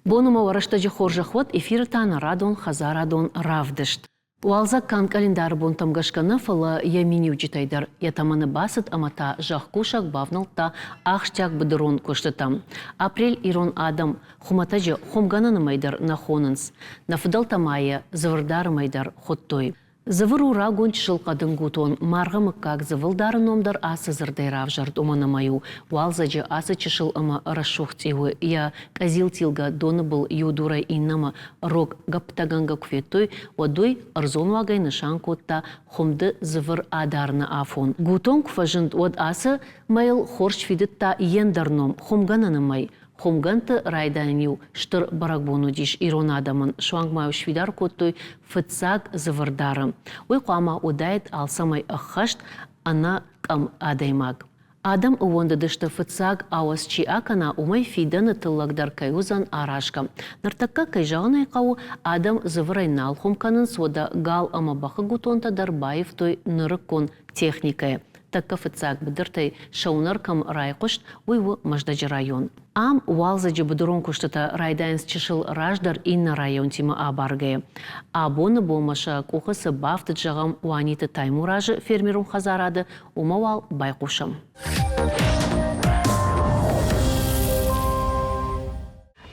Бон ӕмӕ рӕстӕджы хорзӕх уӕд, эфиры та нӕ радон хӕдзарадон равдыст. Уалдзӕг канд къӕлиндары бонтӕм гӕсгӕ нӕ, фӕлӕ йӕ миниуджытӕй дӕр йӕ тӕмӕны бацыд ӕмӕ та зӕхкусӕг бавнӕлдта ахсджиаг быдырон куыстытӕм. Апрель ирон адӕм хуымӕтӕджы хуымгӕнӕны мӕй дӕр нӕ хонынц. Нӕ фыдӕлтӕ ма йӕ дзывырдары мӕй дӕр хуыдтой. Дзывыр у рагон чысыл хъӕдын гутон, маргъы мыггаг дзывылдары ном дӕр ацы дзырдӕй равзӕрд, уымӕн ӕмӕ-иу уалдзӕджы ацы чысыл ӕмӕ рӕсугъд цъиуы йӕ къӕдзил тилгӕ доны был иу дурӕй иннӕмӕ рог гӕпптӕгӕнгӕ куы федтой, уӕд уый ӕрдзон уагӕй нысан кодта хуымды дзывыр адарыны афон. Гутон куы фӕзынд, уӕд ацы мӕйыл хорз сфидыдта йе ндӕр ном, хуымгӕнӕны мӕй. Хуымгӕндты райдайӕн-иу стыр бӕрӕгбон уыдис ирон адӕмӕн, суанг ма-иу сфидар кодтой фыццаг дзывырдары. Уый хъуамӕ уыдаид алцӕмӕй ӕххӕст, ӕнӕ къӕм адӕймаг. Адӕм ӕууӕндыдысты, фыццаг ауӕдз чи акӕна, уымӕй фидӕны тыллӕг дӕр кӕй уыдзӕн аразгӕ. Ныртӕккӕ, кӕй зӕгъын ӕй хъӕуы, адӕм дзывырӕй нал хуым кӕнынц, уӕдӕ гал ӕмӕ бӕхы гутонтӕ дӕр баивтой нырыккон техникӕйы. Тӕккӕ фыццаг быдыртӕй сӕунӕр кӕм райхъуыст, уый у Мӕздӕджы район. Ам уалдзӕджы быдырон куыстытӕ райдайынц чысыл раздӕр иннӕ районтимӕ абаргӕйӕ. Абоны бонмӕ сӕ къухы цы бафтыд, зӕгъӕм, Уаниты Таймуразы фермерон хӕдзарады, уымӕ уал байхъусӕм.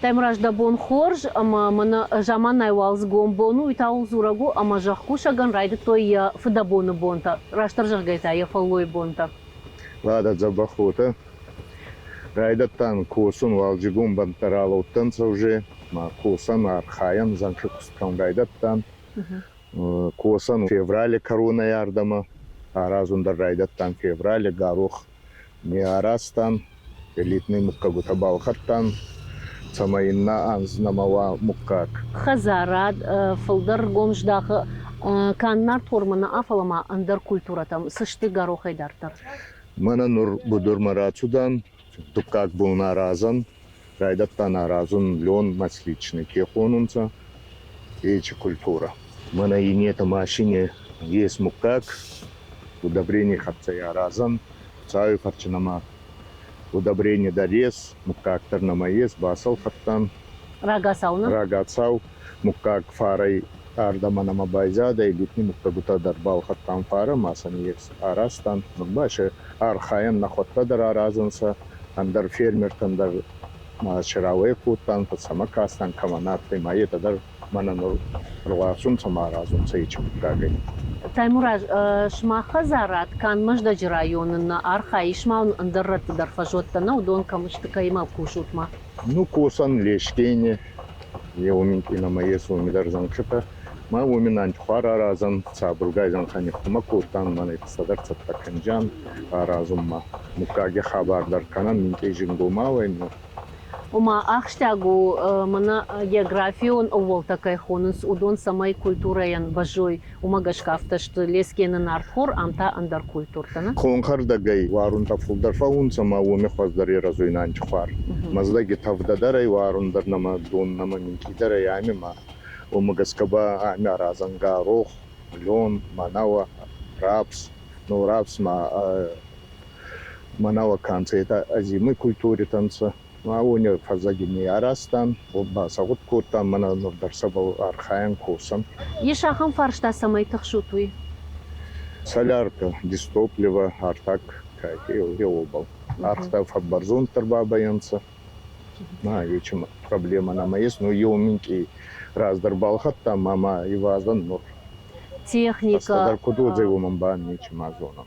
Таймураз, дӕ бон хорз, ӕмӕ мӕнӕ заманайы уалдзыгон бон у, уый та ууыл дзурӕг у, ӕмӕ зӕхкусӕгӕн райдыдтой йӕ фыдӕбоны бонтӕ, растдӕр зӕгъгӕйӕ та йӕ фӕллойы бонтӕ. Уӕдӕ дзӕбӕх уотӕ. Райдӕдтан косун уалдзигон бӕнттӕ ралӕудтӕнцӕ уже, ма косӕн, архайӕн, зӕнхи куст кӕун райдӕдтан. Косӕн феврали кӕронӕй ардӕмӕ, аразун дӕр райдӕдтан феврали, горох не аразтан, элитный муггӕгутӕ балхӕдтан, цӕмӕй иннӕ анз нӕмӕ уа муггаг. Хӕдзарад фылдӕр ргом здахы канд нартхормӕ нӕ, фӕлӕ ма ӕндӕр культурӕтӕм. Цы сты горохӕй дарддӕр? Мӕнӕ нур будурмӕ рацудан, дуккаг бон аразӕн, райдӕдтан аразун лен масличный ке хонунцӕ, ечи культура. Мӕнӕ иннетӕ машине ес муггаг, удобрение хӕццӕ аразӕн, Хуцауи фӕрчи нӕмӕ удобрение дӕр ес, муггаг дӕр нӕмӕ ес, бацӕлхӕдтан. Рагацау, нӕ? Рагацау. Муггаг фарӕй ардӕмӕ нӕмӕ байзадӕй, литни муггӕгутӕ дӕр балхӕдтан фарӕ, ма сӕ ес аразтан. Нур ба сӕ архайӕн нӕхуӕдтӕ дӕр аразунцӕ, ӕндӕр фермертӕн дӕр ма сӕ рауӕй кодтан, фӕцӕмӕ кастан, кӕмӕн адтӕй, ма етӕ дӕр мӕнӕ нур ӕрласунцӕ ма аразунцӕ ечи муггагӕй. Таймураз, сымах хӕдзарад канд Мӕздӕджы районы нӕ архайы, ис ма уын ӕндӕр рӕтты дӕр фӕзуӕттӕ нӕ, уыдон кӕм сты, кӕимӕ кусут ма? Ну, косӕн Лескени, еуминкъий нӕмӕ ес уоми дӕр зӕнхитӕ. Ма уоми нантихуар аразӕн, сабургай зӕнхӕ ниххумӕ кодтан, мӕнӕ цадӕр цӕттӕ кӕнджан аразунмӕ. Муггаги хабар дӕр кӕнӕн минкъий зингомауӕй, но Ома ахсджиаг у, мӕнӕ географион ӕууӕлтӕ кӕй хонынц, уыдон цӕмӕй культурӕйӕн бӕззой, уымӕ гӕсгӕ афтӕ сты Лескены нартхор, ам та ӕндӕр культуртӕ, нӕ? Хонхӕрдӕгӕй уарунтӕ фулдӕр фӕуунцӕ ма уоми хуӕздӕр ерӕзуй нанчхуар. Мӕздӕги тӕвдӕдӕр ӕй уарун дӕр нӕмӕ, дон нӕмӕ минкъийдӕр ӕй ами ма уомӕ гӕсгӕ ба ами аразӕн горох, лен, мӕнӕуӕ, рапс. Ну, рапс ма мӕнӕуӕ ка нцӕ, етӕ озимой культуритӕ нцӕ. Ма уони фӕззӕги не аразтан, басагъуд кодтан, мӕнӕ нур дӕр сӕбӕл архайӕн, косӕн. Ес ахӕм фарста, цӕмӕй тыхсут, уый? Солярка, дистопливо, артаг уобӕл. Ӕргътӕ фӕббӕрзонддӕр бабӕй ӕнцӕ. Ма ечи проблема нӕмӕ ес, но еу минкъий раздӕр балхӕдтам ма ма ивазӕн нур. Техника. Фӕстӕдӕр куд уодзӕй, уомӕн ба нечи ма зонӕн.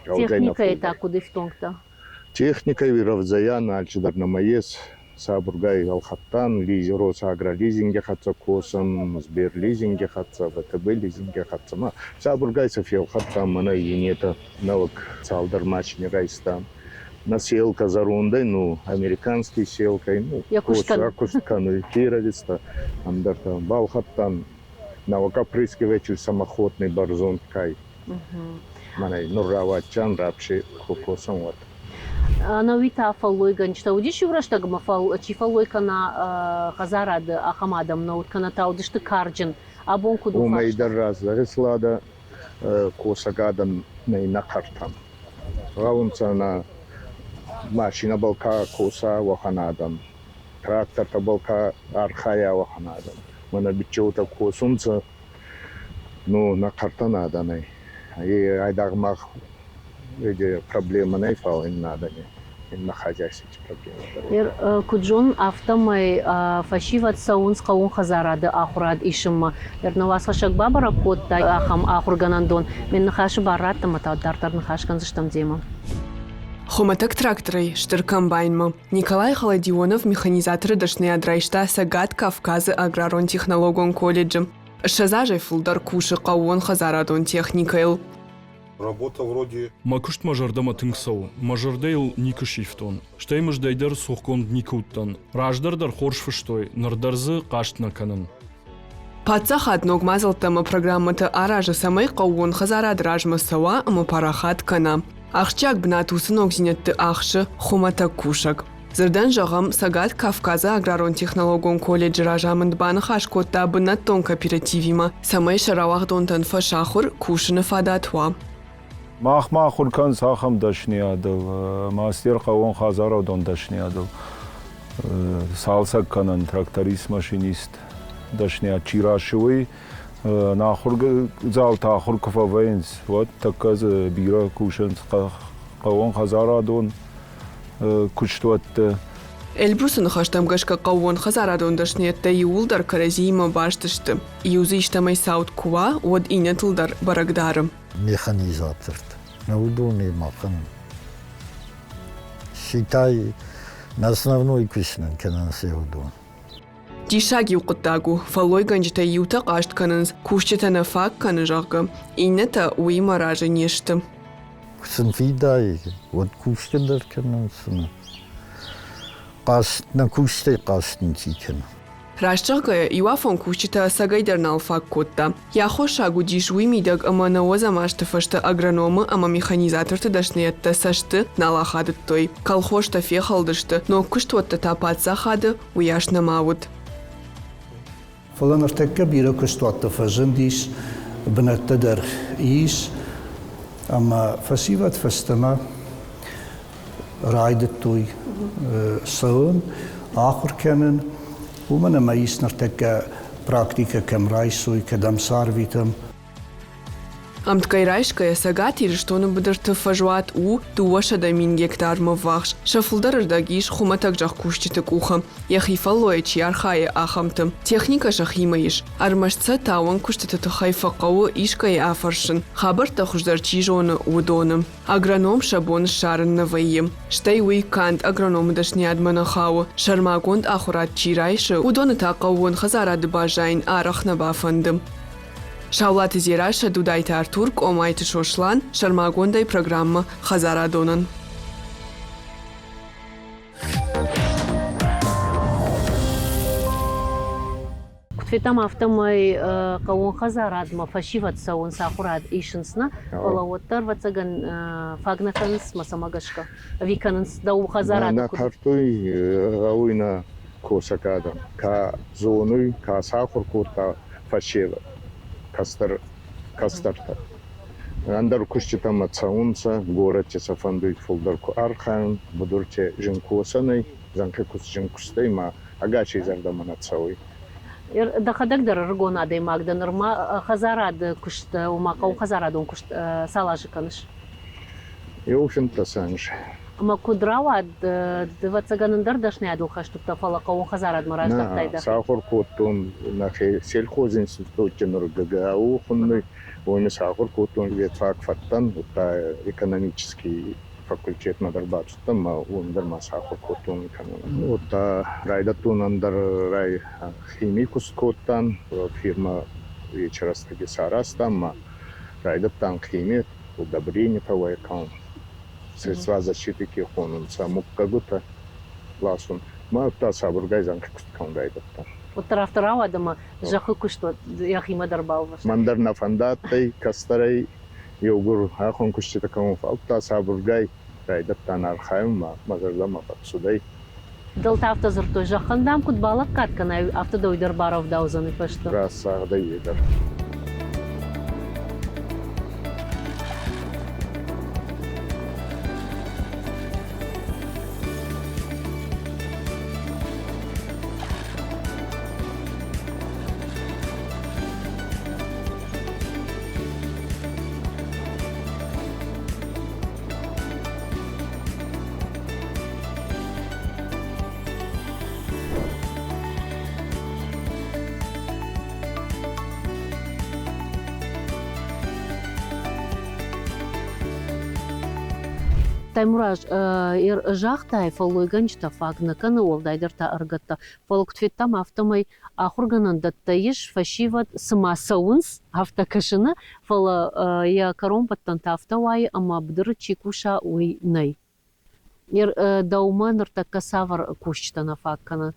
Техникӕйы та куыд ифтонгтӕ? Техникӕй рӕвдзӕйӕн алчидӕр нӕмӕ ес. Сабургай ӕлхӕдтан Росагролизинги хӕццӕ косӕн, Сберлизинги хӕццӕ, ВТБ-лизинги хӕццӕ. Ма сабургай сӕ фелхӕдтан, мӕнӕ инетӕ нӕуӕг цалдӕр машини райстан. На селка зӕрондӕй, ну, американский селкӕй, ну, куст кӕнуй кировецтӕ, ӕндӕртӕ. Балхӕдтан нӕуӕг опрыскиватель самоходный бӕрзонд кай. Мӕнӕ нур рауадзӕн рапси косӕн уӕд. Ӕнӕуи та фӕллойгӕнджытӕ уыдис иу рӕстӕгмӕ, чи фӕллой кӕна хӕдзарады, ахӕм адӕм нӕ уыд, кӕнӕ та уыдысты карджын. Абон куыд у Уымӕй дӕр раздӕры слада косӕг адӕм нӕй нӕ хъӕртӕн. Гъӕунцӕ нӕ машинӕбӕл ка коса, уӕхӕн адӕм. Трактортӕбӕл ка архайа, уӕхӕн адӕм. Мӕнӕ биччеутӕ косунцӕ, ну, нӕ хъӕртӕн адӕнӕй. Е айдагъ мах проблема нӕй, фал иннӕ адӕни, иннӕ хозяйствити проблема дӕр. Куыд зонын, афтӕмӕй фӕсивӕд цӕуынц хъӕууон хӕдзарады ахуырад исынмӕ. Нӕ уацхӕссӕг бабӕрӕг кодта ахӕм ахуыргӕнӕндон. Ме ныхасы бар радт ӕмӕ та дарддӕр ныхас кӕндзыстӕм демӕ. Хуымӕтӕг тракторӕй стыр комбайнмӕ Николай Холодионов механизаторы дӕсныйад райста Цӕгат Кавказы аграрон-технологон колледжы. 20 азӕй фылдӕр кусы хъӕууонхӕдзарадон техникӕйыл. Работа вроде Мӕ куыст мӕ зӕрдӕмӕ тынг цӕуы, мӕ зӕрдӕ йыл никуы сивтон. Стӕй мыздӕй дӕр цухгонд никуы уыдтӕн. Раздӕр дӕр хорз фыстой, ныр дӕр дзы хъаст нӕ кӕнын. Паддзахад ног мадзӕлттӕ ӕмӕ программӕтӕ аразы, цӕмӕй хъӕууон хӕдзарад размӕ цӕуа ӕмӕ парахат кӕна. Ахсджиаг бынат уыцы ногдзинӕдты ахсы хуымӕтӕг кусӕг. Дзырдӕн зӕгъӕм, Цӕгат Кавказы аграрон-технологон колледжы разамынд баныхас кодта бынӕттон кооперативимӕ, цӕмӕй сӕ рауагъдонтӕн фӕсахуыр кусыны фадат уа. Мах ма ахуыр кӕнынц ахӕм дӕсныйадыл, мастер хъӕууон хӕдзарадон дӕсныйадыл, цалцӕг кӕнӕн тракторист-машинист дӕсныйад чи расы, уый. Нӕ ахуырдзаутӕ ахуыр куы фӕвӕййынц, уӕд тӕккӕ дзы бирӕ кусынц хъӕууон хӕдзарадон куыстуӕтты. Эльбрусы ныхӕстӕм гӕсгӕ хъӕууон хӕдзарадон дӕсныйӕдтӕ иууылдӕр кӕрӕдзиимӕ баст сты. Иу дзы истӕмӕй цауд куы уа, уӕд иннӕтыл дӕр бӕрӕг дары. Механизатортӕ. Нӕ уыдонӕй махӕн считай на основной куыст нын кӕнынц уыдон. Диссаг иу хъуыддаг у, фӕллойгӕнджытӕй иутӕ хъаст кӕнынц, кусджытӕ нӕ фаг кӕны, зӕгъгӕ, иннӕтӕ уыимӕ разы не сты. Куы сын фидай, уӕд кусгӕ дӕр кӕнынц. Хъаст нӕ кустӕй хъаст ничи кӕны. Раст зӕгъгӕйӕ, иуафон кусджытӕ ӕцӕгӕйдӕр нал фаг кодта. Йӕ аххосаг уыдис уый мидӕг ӕмӕ нӕуӕдзӕм азты фӕстӕ агрономы ӕмӕ механизаторты дӕсныйӕдтӕ цӕсты нал ахадыдтой. Колхозтӕ фехӕлдысты, ног куыстуӕттӕ та паддзахады уыйас нӕма уыд. Фӕлӕ ныртӕккӕ бирӕ куыстуӕттӕ фӕзындис, бынӕттӕ дӕр ис, ӕмӕ фӕсивӕд фӕстӕмӕ райдыдтой цӕуын, ахуыр кӕнын, уымӕн ӕмӕ ис ныртӕккӕ практикӕ кӕм райсой, кӕдӕм сӕ арвитӕм. Ӕмткӕй райсгӕйӕ Цӕгат Ирыстоны быдырты фӕзуат у 200 000 гектармӕ ввахс. Сӕ фылдӕр ӕрдӕг ис хуымӕтӕг зӕхкусджыты къухы, йӕхи фӕллойӕ чи архайы, ахӕмты. Техникӕ сӕхимӕ ис. Ӕрмӕст сӕ тауӕн куыстыты тыххӕй фӕхъӕуы искӕй афӕрсын, хабӕрттӕ хуыздӕр чи зоны, уыдоны. Агроном сӕ бон ссарын нӕ вӕййы. Стӕй уый канд агрономы дӕсныйадмӕ нӕ хауы, сӕрмагонд ахуырад чи райсы, уыдоны та хъӕууон хӕдзарады баззайын арӕх нӕ бафӕнды. Саулаты Дзерассӕ, Дудайты Артур, Къомайты Сослан, сӕрмагондӕй программӕ «Хӕдзарадонӕн». Куыд федтам, афтӕмӕй хъӕууон хӕдзарадмӕ фӕсивӕд цӕуынц, ахуырад исынц нӕ, фӕлӕ уӕддӕр, ӕвӕццӕгӕн, фаг нӕ кӕнынц мӕ цӕмӕ гӕсгӕ? Ӕви кӕнынц дӕу хӕдзарады Нӕ кардтой гъӕуй нӕ косӕг адӕм. Ка зонуй, ка сахур кодта фӕсевӕд, кӕстӕр, кӕстӕртӕ. Ӕндӕр куститӕмӕ цӕунцӕ, горӕтти сӕ фӕндуй фулдӕр ку архайун, будурти зин косӕнӕй, зӕнхи куст зин кустӕй ма ӕгасей зӕрдӕмӕ нӕ цӕуй. Дӕхӕдӕг дӕр ӕрыгон адӕймаг дӕ, нырма хӕдзарады куыст, ома хъӕуы куыст цал азы кӕныс? Еу 15 анз. Ӕмӕ куыд рауад, ӕвӕццӕгӕн, ӕндӕр дӕсныйадыл хӕст уыдтӕ, фӕлӕ хъӕууон хӕдзарадмӕ раздӕхтай дӕхи? Сахур кодтон нӕхе сельхозинститутти нур ГГАУ хуннуй, уоми сахур кодтон, ветфак фӕдтӕн, удта экономический факультетмӕ дӕр бацудтӕн ма уоми дӕр ма сахур кодтон экономи. Удта райдӕдтон ӕндӕр химий куст кодтан, фирмӕ вечерӕстӕги саразтан ма райдӕдтан хими, удобрение уӕй кӕнун, средства защиты ке хонунцӕ, муггӕгутӕ ласун. Ма удта сабургай зӕнхи куст кӕнун райдӕдтан. Уӕддӕр афтӕ рауад, ӕмӕ зӕххы куыст йӕхимӕ дӕр балвӕста. Мӕн дӕр нӕ фӕндадтӕй кӕстӕрӕй еугур хӕххон куститӕ кӕнун, фал сабургай райдӕдтан архайун ма мӕ зӕрдӕмӕ фӕццудӕй. Дӕлтӕ афтӕ дзырдтой, зӕххӕн, дам, куыд балӕггад кӕнай, афтӕ дӕу дӕр барӕвдаудзӕн уый фӕстӕ. Рӕсагъдӕй е дӕр. Таймураз, загътай, фӕллойгӕнджытӕ фаг нӕ кӕны, уӕлдайдӕр та ӕрыгӕттӕ. Фӕлӕ куыд федтам, афтӕмӕй ахуыргӕнӕндӕттӕ ис, фӕсивӕд цыма цӕуынц, афтӕ кӕсыны, фӕлӕ йӕ кӕронбӕттӕн та афтӕ уайы, ӕмӕ быдыры чи куса, уый нӕй. Дӕумӕ ныртӕккӕ цавӕр кусджытӕ нӕ фаг кӕны?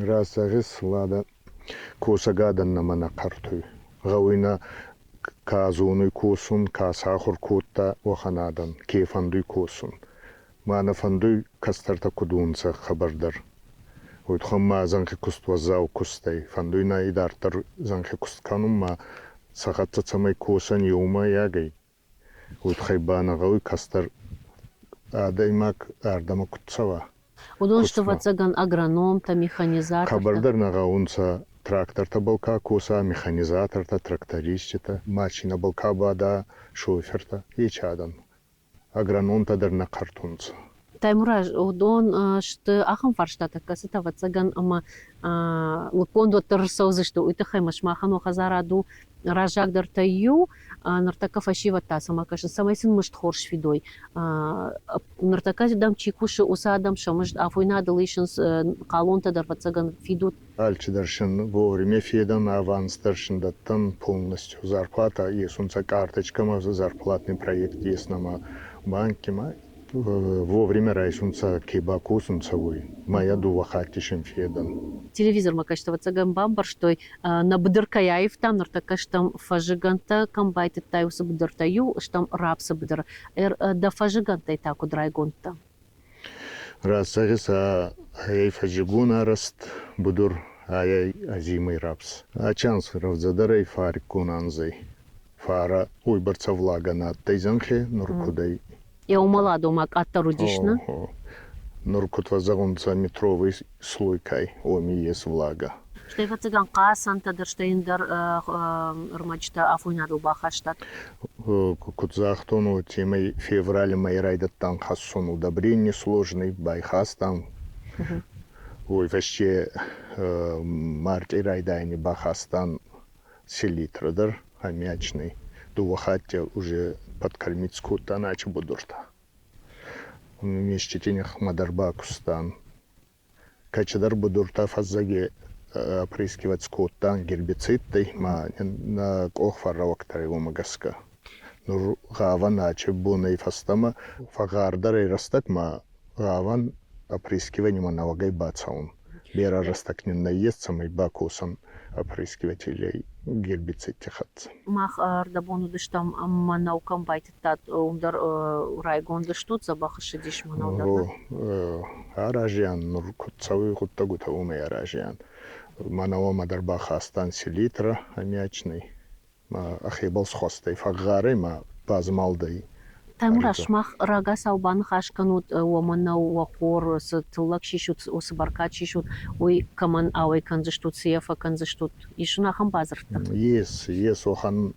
Раст зӕгъис, Лада, косӕг адӕн нӕмӕ нӕ хъӕртуй. Гъӕуй нӕ ка зонуй косун, ка сахур кодта, уӕхӕн адӕн, ке фӕндуй косун. Ма нӕ фӕндуй кӕстӕртӕ куд унцӕ хъӕбӕрдӕр. Уой туххӕн ма зӕнхи куст уӕззау куст ӕй. Фӕндуй нӕ идарддӕр зӕнхи куст кӕнун, ма сӕ хӕццӕ цӕмӕй косӕн еумӕйагӕй. Уой туххӕй ба нӕ гъӕуй кӕстӕр адӕймаг ардӕмӕ куд цӕуа. Уыдон сты, ӕвӕццӕгӕн, агрономтӕ, механизатортӕ. Хъӕбӕрдӕр нӕ гъӕунцӕ трактортӕбӕл ка коса, механизатортӕ, тракториститӕ, машинӕбӕл ка бада, шофертӕ, ечи адӕн. Агрономтӕ дӕр нӕ хъӕртунцӕ. Таймураз, уыдон сты ахӕм фарстатӕ, кӕцытӕ, ӕвӕццӕгӕн, ӕмӕ лыггонд уӕддӕр ӕрцӕудзысты. Уый тыххӕй ма сымахӕн уӕ хӕдзарад у раззагдӕртӕй иу. Ныртӕккӕ фӕсивӕд та цӕмӕ кӕсынц, цӕмӕй сын мызд хорз фидой. Ныртӕккӕ дӕм чи кусы, уыцы адӕм сӕ мызд афойнадыл исынц, хъалонтӕ дӕр, ӕвӕццӕгӕн, фидут. Алчидӕр син вовремя федӕн, аванс дӕр син дӕттӕн полностью. Зарплата есунцӕ карточкӕмӕ, зарплатный проект ес нӕмӕ банкимӕ. Вовремя райсунцӕ, ке бакосунцӕ, уой. Мӕйӕ дууӕ хатти син федӕн. Телевизормӕ кӕсты, ӕвӕццӕгӕн, бамбӕрстой, нӕ быдыр кӕй аивтам, ныртӕккӕ стӕм фӕззыгӕндтӕ кӕм байтыдтай, уыцы быдыртӕ иу, стӕм рапсы быдыр. Дӕ фӕззыгӕндтӕй та куыд райгонд дӕ? Раст зӕгъис, ай фӕззыгон арӕзт будур, ай озимый рапс. Ачанс рӕвдзӕдӕрӕй фариккон анзӕй. Фарӕ уойбӕрцӕ влагӕ нӕ адтӕй зӕнхе, нур кудӕй. Йӕ уымӕладомӕ къаддӕр уыдис, нӕ? Нур куд фӕззӕгъунцӕ метровый слойкӕй, уоми ес влага. Стӕй, ӕвӕццӕгӕн, хъацӕнтӕ дӕр, стӕй ӕндӕр ӕрмӕджытӕ афойнадыл бахастат. Куд загътон, уотемӕй феврали мӕй райдӕдтан хӕссун удобрение сложный, байхастан. Уой фӕсте мартъи райдайӕни бахастан селитра дӕр аммиачный. Дууӕ хатти уже подкормить кодтан ачи будуртӕ. Месчити нихмӕ дӕр бакустан. Кӕцидӕр будуртӕ фӕззӕги опрыскивать кодтан гербицидтӕй ма нӕ къох фӕррӕуӕгдӕр ӕй уомӕ гӕсгӕ. Нур гъавӕн ачи бонӕй фӕстӕмӕ фӕгъгъардӕр ӕй рӕстӕг ма гъавӕн опрыскиваниемӕ нӕуӕгӕй бацӕун. Берӕ рӕстӕг нин нӕййес, цӕмӕй бакосӕн опрыскивателӕй гербицидти хӕццӕ. Мах ӕрдӕбон уыдыстӕм мӕнӕу кӕм байтыдтат, уым дӕр райгонд стут, дзӕбӕх ссыдис мӕнӕу дӕр. Аразиан нур куд цӕуй гъуддӕгутӕ, уомӕй аразиан. Мӕнӕуӕмӕ дӕр бахастан селитра аммиачный. Ма ӕхебӕл схуӕстӕй, фӕгъгъӕрӕй ма базмалдӕй. Таймураз, сымах рагацау баныхас кӕнут, уӕ мӕнӕу, уӕ хор, цы тыллӕг сисут, цы бӕркад сисут, уый кӕмӕн ауӕй кӕндзыстут, цы йӕ фӕкӕндзыстут? Ис уын ахӕм бадзырдтӕ? Ес, ес уӕхӕн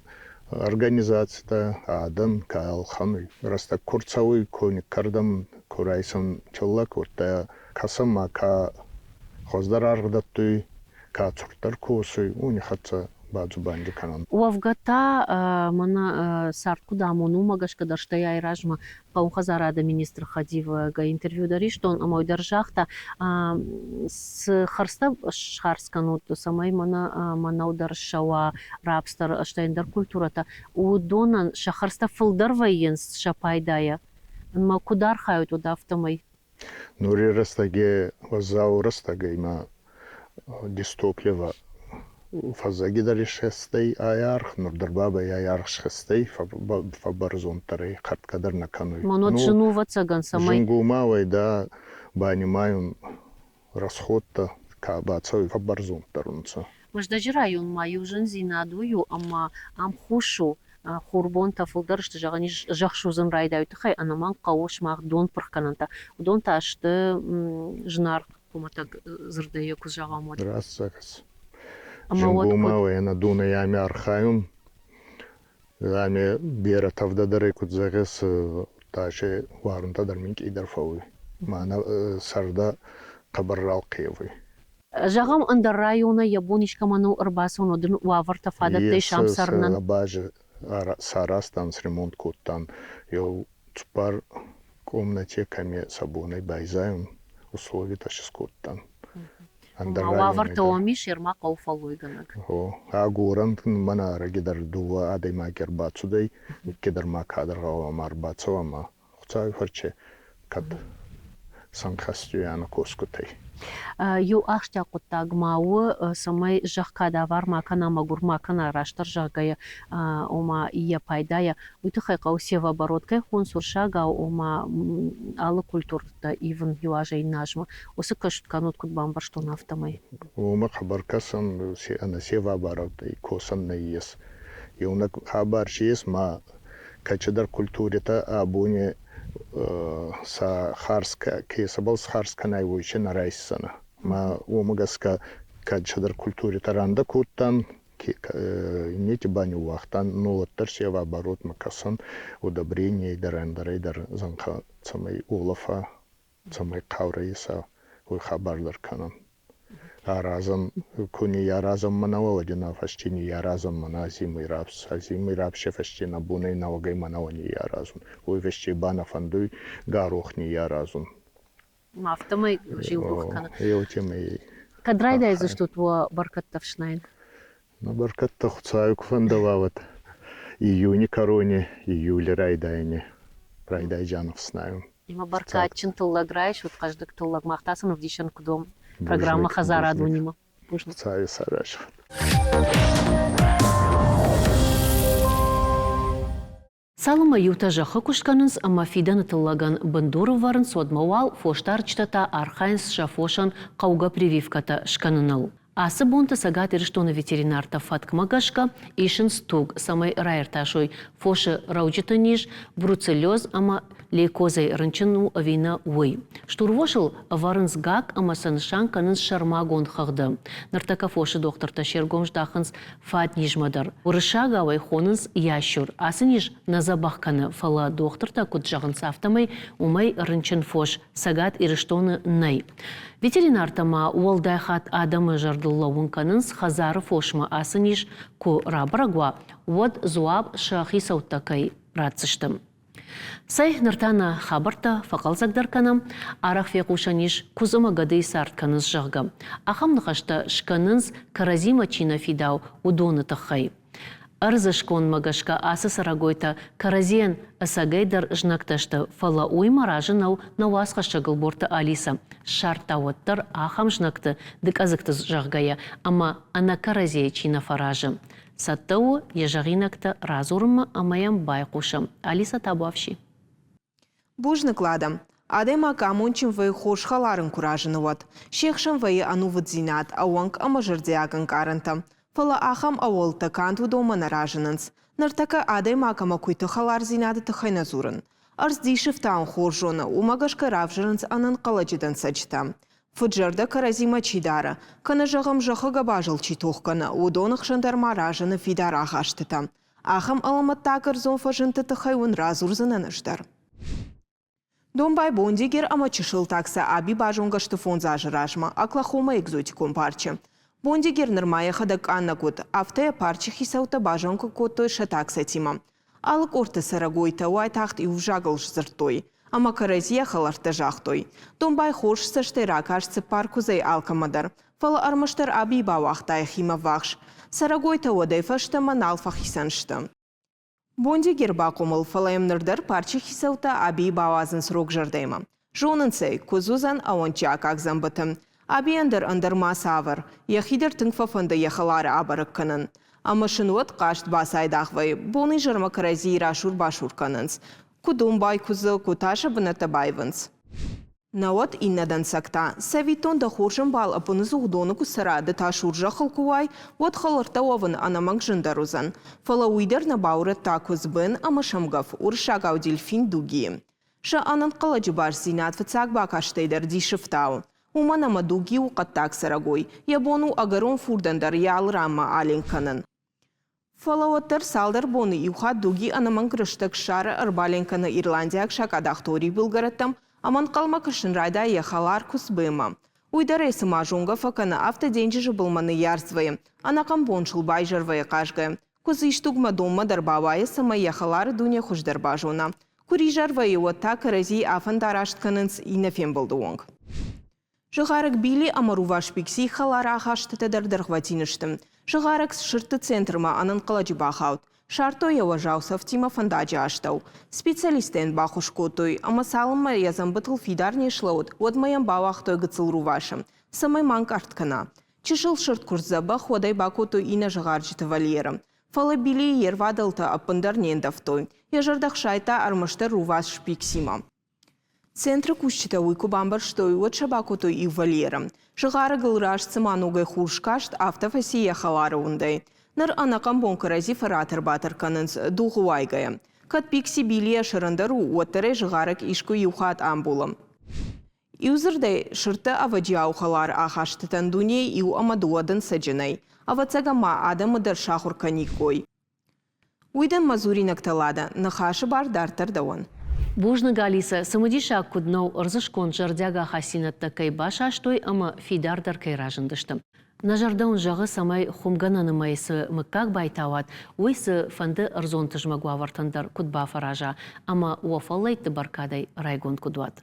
организацитӕ, адӕм ка ӕлхӕнуй. Рӕстӕг ку рцӕуй, ку никкӕрдӕм, ку райсӕн тиллӕг, уӕдта кӕсӕн ма ка хуӕздӕр аргъ дӕттуй, ка цурддӕр косуй, уони хӕццӕ бадзубанди кӕнӕн. Уӕвгӕ та мӕнӕ цард куыд амоны, уымӕ гӕсгӕ дӕр стӕй айразмӕ хъӕуы хӕдзарады министры хӕдивӕгӕй интервью дӕр истон ӕмӕ уый дӕр загъта, цы хӕрдзтӕ схардз кӕнут, цӕмӕй мӕнӕ мӕнӕу дӕр ссӕуа, рапс дӕр, стӕй ӕндӕр культурӕтӕ, уыдонӕн сӕ хӕрдзтӕ фылдӕр вӕййынц сӕ пайдайӕ. Ӕмӕ куыд архайут уӕд афтӕмӕй? Нури рӕстӕги уӕззау рӕстӕгӕй ма дизтопливо фӕззӕги дӕр исхӕстӕй ӕ аргъ, нур дӕр бабӕй ӕ аргъ схӕстӕй, фӕббӕрзонддӕр ӕй, хӕрдгӕ дӕр нӕ кӕнуй. Мӕн зын у, ӕвӕццӕгӕн, цӕмӕй... Зунгомауӕй дӕ банимайун расходтӕ ка бацӕуй, фӕббӕрзонддӕр унцӕ. Мӕздӕджы районмӕ иу зындзинад уый у, ӕмӕ ам хус у, хурбонтӕ фылдӕр сты, зӕгъӕн ис, зӕхх судзын райдайы, тыххӕй ӕнӕмӕнг хъӕуы сымах дон пырхгӕнӕнтӕ. Уыдон та сты зынаргъ хуымӕтӕг дзырдӕй йӕ куы зӕгъӕм, уӕд. Раст зӕгъыс. Зынгомауӕй ӕнӕ донӕй ами архайун. Ами берӕ тӕвдӕдӕрӕй куд зӕгъис, тасе уарунтӕ дӕр минкъийдӕр фӕууй. Мӕнӕ сӕрдӕ хъӕбӕр ралхъевуй. Зӕгъӕм, ӕндӕр районӕй йӕ бон искӕмӕн у ӕрбацӕуын, уӕд ын уавӕртӕ, фадӕттӕ ис ам цӕрынӕн? Базы сарӕзтан, сремонт кодтан. Еу цуппар Комнате кӕми сӕ бонӕй байзайун, условитӕ скодтан. Ӕндӕр уавӕртӕ уӕм ис, ӕрма хъӕуы фӕллойгӕнӕг. Гъо, агорӕн мӕнӕ ӕрӕги дӕр дууӕ адӕймаги ӕрбацудӕй, никкидӕр ма кадӕр гъӕуама ӕрбацӕуа ма Хуцауи фӕрче кӕд сӕнхӕстуйанӕ косгутӕй. Еу ахсджиаг хъуыддаг ма у, цӕмӕй зӕхх кадавар ма кӕна, мӕгуыр ма кӕна, растдӕр зӕгъгӕйӕ, ома йӕ пайдайӕ, уый тыххӕй хъӕуы севооборот кӕй хонынц уырыссагау, ома алы культуртӕ ивын иу азӕй иннӕ азмӕ. Уыцы куыст кӕнут, куыд бамбӕрстон, афтӕмӕй. Уымӕ хъӕбӕр кӕсӕн, ӕнӕ севооборотӕй косӕн нӕййес. Еунӕг хабар си ес, ма кӕцидӕр культуритӕ абони сӕ харз ке сӕбӕл схарз кӕнай, уой си нӕ райсдзӕнӕ. Ма уомӕ гӕсгӕ кӕцидӕр культуритӕ рандӕ кодтан, иннети ба ниууагътан, но уӕддӕр си оборотмӕ кӕсӕн, удобрение дӕр ӕндӕрӕй дӕр зӕнхӕ цӕмӕй уолӕфа, цӕмӕй хъаурӕ еса, уой хабар дӕр кӕнӕн. Аразӕн, ку ниййаразӕн мӕнӕуӕ, уӕд ин ӕ фӕсте ниййаразӕн мӕнӕ зимый рапс, а зимый рапсе фӕсте нӕ бонӕй нӕуӕгӕй мӕнӕуӕ ниййаразун. Уой фӕсте ба нӕ фӕндуй гарох ниййаразун. Афтӕмӕй зилдух кӕны. Еутемӕй. Кӕд райдайдзыстут уӕ бӕркӕдтӕ ӕфснайын? Нӕ бӕркӕдтӕ Хуцауи ку фӕндӕуа, уӕд июни кӕрони, июли райдайӕни райдайдзиан ӕфснайун. Ӕмӕ бӕркадджын тыллӕг райсут, хъӕздыг тыллӕг. Мах та сын ӕвдисӕн куыд уӕм программӕ Хӕдзарадонимӕ. Бузныг. Хуцауи сарӕзт. Цалынмӕ иутӕ зӕххы куыст кӕнынц ӕмӕ фидӕны тыллӕгӕн бындур ӕвӕрынц, уӕдмӕ уал фосдарджытӕ та архайынц сӕ фосӕн хъӕугӕ прививкӕтӕ скӕныныл. Ацы бонты Цӕгат Ирыстоны ветеринартӕ фӕткмӕ гӕсгӕ исынц туг, цӕмӕй раиртасой фосы рӕуджыты низ, бруцеллез ӕмӕ лейкозӕй рынчын у ӕви нӕ, уый. Стурвосыл ӕвӕрынц гакк ӕмӕ сӕ нысан кӕнынц сӕрмагонд хыгъды. Ныртӕккӕ фосы дохтыртӕ се ргом здахынц фаднизмӕ дӕр. Уырыссагау ӕй хонынц ящур. Ацы низ нӕ дзӕбӕх кӕны, фӕлӕ дохтыртӕ куыд зӕгъынц, афтӕмӕй уымӕй рынчын фос Цӕгат Ирыстоны нӕй. Ветеринартӕ ма уӕлдай хатт адӕмы зӕрдыл лӕууын кӕнынц, хӕдзары фосмӕ ацы низ куы рабӕрӕг уа, уӕд дзуапп сӕ хицӕуттӕ кӕй ратдзысты. Цӕй, ныр та нӕ хабӕрттӕ фӕхъӕлдзӕгдӕр кӕнӕм. Арӕх фехъусӕн ис, куыдз ӕмӕ гӕдыйы цард кӕнынц, зӕгъгӕ. Ахӕм ныхӕстӕ скӕнынц, кӕрӕдзимӕ чи нӕ фидауы, уыдоны тыххӕй. Ӕрдзы скондмӕ гӕсгӕ ацы цӕрӕгойтӕ кӕрӕдзийӕн ӕцӕгӕй дӕр знӕгтӕ сты, фӕлӕ уый мӕ разы нӕу нӕ уацхӕссӕг Ӕлборты Алисӕ. Ссардта уӕддӕр ахӕм знӕгты, дыкъӕдзыгты зӕгъгӕйӕ, ӕмӕ ӕнӕ кӕрӕдзийӕ чи нӕ фӕразы. Цӕттӕ у йӕ зӕгъинӕгтӕ радзурынмӕ ӕмӕ йӕм байхъусӕм. Алиса табуафси. Бузныг, Лада. Адӕймаг амондджын вӕййы хорз хӕлар ын куы разыны, уӕд. Се хсӕн вӕййы ӕнувыддзинад, ӕууӕнк ӕмӕ зӕрдиаг ӕнкъарӕнтӕ. Фӕлӕ ахӕм ӕууӕлтӕ канд уыдонмӕ нӕ разынынц. Ныртӕккӕ адӕймаг ӕмӕ куыйты хӕлардзинады тыххӕй нӕ дзурын. Ӕрдз дисы фтауын хорз зоны, уымӕ гӕсгӕ равзӕрынц ӕнӕнхъӕлӕджы дӕнцӕджытӕ. Фыд-зӕрдӕ кӕрӕдзимӕ чи дары, кӕнӕ, зӕгъӕм, зӕххы гӕбазыл чи тох кӕны, уыдоны хсӕн дӕр ма разыны фидар ахастытӕ. Ахӕм алӕмӕттаг ӕрдзон фӕзындты тыххӕй уын радзурдзынӕн ӕз дӕр. Домбай Бондигер ӕмӕ чысыл таксӕ Аби базонгӕ сты фондз азы размӕ Оклахомайы экзотикон парчы. Бондигер нырма йӕхӕдӕг къаннӕг уыд, афтӕ йӕ парчы хицӕуттӕ базонгӕ кодтой сӕ таксӕтимӕ. Алы къордты цӕрӕгойтӕ уайтагъд иу взагыл сдзырдтой ӕмӕ кӕрӕдзийӕ хӕлӕрттӕ загътой. Домбай хорз цӕстӕй ракаст цыппар куыдзӕй алкӕмӕ дӕр, фӕлӕ ӕрмӕстдӕр Абийы бауагъта йӕхимӕ ввахс. Цӕрӕгойтӕ уӕдӕй фӕстӕмӕ нал фӕхицӕн сты. Бондигер бахъомыл, фӕлӕ йӕм ныр дӕр парчы хицӕуттӕ Абийы бауадзынц рог зӕрдӕимӕ. Зонынц ӕй, куыдз уыдзӕн ӕууӕнчы аккаг дзӕмбыты. Абийӕн дӕр ӕндӕр ма цавӕр, йӕхи дӕр тынг фӕфӕнды йӕ хӕлары абӕрӕг кӕнын. Ӕмӕ сын уӕд хъазт бацайдагъ вӕййы, бон-изӕрмӕ кӕрӕдзийы расур-басур кӕнынц. Куы домбай куыдзы, куы та сӕ бынӕттӕ баивынц. Науӕд иннӕ дӕнцӕг та, цӕвиттон дӕ хорз ӕмбал ӕппыныдзух доны куы цӕра, ды та сур зӕххыл куы уай, уӕд хӕлӕрттӕ уӕвын ӕнӕмӕнг зындӕр уыдзӕн. Фӕлӕ уый дӕр нӕ баурӕдта куыдз Бен ӕмӕ Сӕмгӕф, уырыссагау дельфин Дугийы. Сӕ ӕнӕнхъӕлӕджы бастдзинад фыццаг бакастӕй дӕр дисы фтауы. Уымӕн ӕмӕ Дуги у хъӕддаг цӕрӕгой, йӕ бон у ӕгӕрон фурдӕн дӕр йӕ алы ранмӕ аленк кӕнын. Фӕлӕ уӕддӕр цалдӕр боны иу хатт Дуги ӕнӕмӕнг рӕстӕг ссары ӕрбаленк кӕны ирландиаг сакъадах Торийы былгӕрӕттӕм ӕмӕ ӕнхъӕлмӕ кӕсын райдайы йӕ хӕлар Куцбемӕ. Уый дӕр ӕй цыма зонгӕ фӕкӕны, афтӕ денджызы былмӕ ныййарц вӕййы, ӕнӕхъӕн бон сыл байзӕр вӕййы хъазгӕ. Куыдз исдугмӕ донмӕ дӕр бауайы, цӕмӕй йӕ хӕлары дуне хуыздӕр базона. Куы ризӕр вӕййы, уӕд та кӕрӕдзийы афӕндараст кӕнынц иннӕ фембӕлды онг. Зыгъарӕг Билли ӕмӕ Рувас Пикси хӕлар ахастытӕ дӕр дӕргъвӕтин сты. Зыгъарӕг сырдты центрмӕ ӕнӕнхъӕлӕджы бахауд. Сардтой йӕ уӕззау цӕфтимӕ фӕндаджы астӕу. Специалисттӕ йын баххуыс кодтой, ӕмӕ цалынмӕ йӕ дзӕмбытыл фидар не слӕууыд, уӕдмӕ йӕм бауагътой гыццыл рувасы, цӕмӕй ма ӕнкъард кӕна. Чысыл сырд куы сдзӕбӕх, уӕд ӕй бакодтой иннӕ зыгъарджыты вольеры. Фӕлӕ Билийы йе рвадӕлтӕ ӕппындӕр не ндӕвтой. Йӕ зӕрдӕ хсайдта ӕрмӕстдӕр рувас Пиксимӕ. Центры кусджытӕ уый куы бамбӕрстой, уӕд сӕ бакодтой иу вольеры. Зыгъарӕгыл раст цыма ногӕй хур скаст, афтӕ фӕци йӕ хӕлары уындӕй. Ныр ӕнӕхъӕн бон кӕрӕдзи фӕратӕр-батӕр кӕнынц, дугъы уайгӕйӕ. Кӕд Пикси Билийӕ сӕрӕндӕр у, уӕддӕр ӕй зыгъарӕг искуы иу хатт амбулы. Иудзырдӕй, сырдты ӕвӕджиау хӕлар ахастытӕн дунейы иу ӕмӕ дыууӕ дӕнцӕджы нӕй. Ӕвӕццӕгӕн ма адӕмы дӕр сахуыр кӕниккой. Уый дын мӕ дзуринӕгтӕ, Лада, ныхасы бар дарддӕр дӕуӕн. Бузныг, Алисӕ, цымыдисаг куыд нӕу, ӕрдзысконд зӕрдиаг ахастдзинӕдтӕ кӕй басастой ӕмӕ фидардӕр кӕй разындысты. Нӕ зӕрдӕ уын зӕгъы, цӕмӕй хуымгӕнӕны мӕй цы мыггаг байтауат, уый цыфӕнды ӕрдзон тызмӕг уавӕртӕн дӕр куыд бафӕраза ӕмӕ уӕ фӕллӕйтты бӕркадӕй райгонд куыд уат.